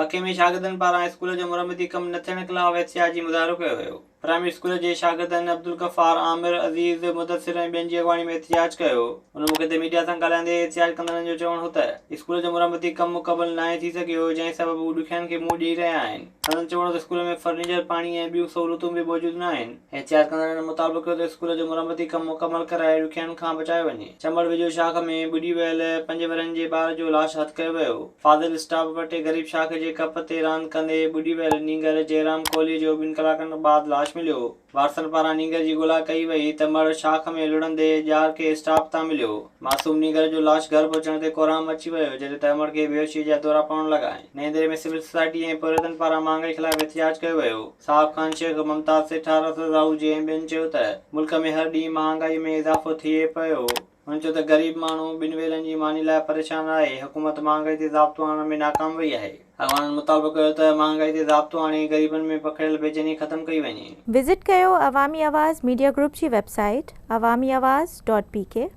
پکي ۾ شاگردن پاران اسڪول جو مرمتي ڪم نه ٿيڻ خلاف احتجاجي مظاهرو ڪيو ويو. پرائمري اسڪول جي شاگردن عبدالغفار، عامر، عزيز، مدثر ۽ ٻين جي اڳواڻي ۾ احتجاج ڪيو. ان موقعي تي ميڊيا سان ڳالهائيندي احتجاج ڪندڙن جو چوڻ هو ته اسڪول جو مرمتي ڪم مڪمل ناهي ٿي سگهيو جنهن سبب هو ڏکيائين کي منهن ڏئي رهيا آهن. سندن چوڻ هو ته اسڪول ۾ فرنيچر، پاڻي ۽ ٻيون سهولتون به موجود ناهن. احتجاج ڪندڙن مطالبو ڪيو ته اسڪول جو مرمتي ڪم مڪمل ڪرائي ڏکيائين کان بچايو وڃي. چمبڙ ويجهو شاخ ۾ ٻڏي ويل پنج ورهين جي ٻار جو لاش هٿ ڪيو ويو. فاضل اسٽاپ وٽ غريب شاخ جي ڪپ تي راند ڪندي ٻڏي ويل نينگر جئرام ڪولهي جو ٻن ڪلاڪن بعد لاش مليو. وارثن پاران نينگر جي ڳولا ڪئي وئي ته مڙهه شاخ ۾ لڙهندي ڄار اسٽاپ تان مليو. معصوم نينگر جو لاش گهر پهچڻ تي ڪهرام مچي ويو، جڏهن ته امڙ کي بيهوشي جا دورا پوڻ لڳا. نئين ديري ۾ سول سوسائٽي ۽ پورهيتن پاران مهانگائي خلاف احتجاج ڪيو ويو. صاحب خان شيخ، ممتاز سيٺار، اسد راهوجي ۽ ٻين چيو ته ملڪ ۾ هر ڏينهن مهانگائي ۾ اضافو ٿئي پيو. هن چيو ته غريب ماڻهو ٻن ويلن جي ماني لاء پريشان آهي، حڪومت مهانگائي تي ضابطو آڻڻ ۾ ناڪام وئي آهي. اڳواڻن مطالبو ڪيو ته مهانگائي تي ضابطو آڻي غريبن ۾ پکڙيل بيچيني ختم ڪئي وڃي. وزٽ ڪيو عوامي آواز ميڊيا گروپ جي website Awami Awaz dot P K.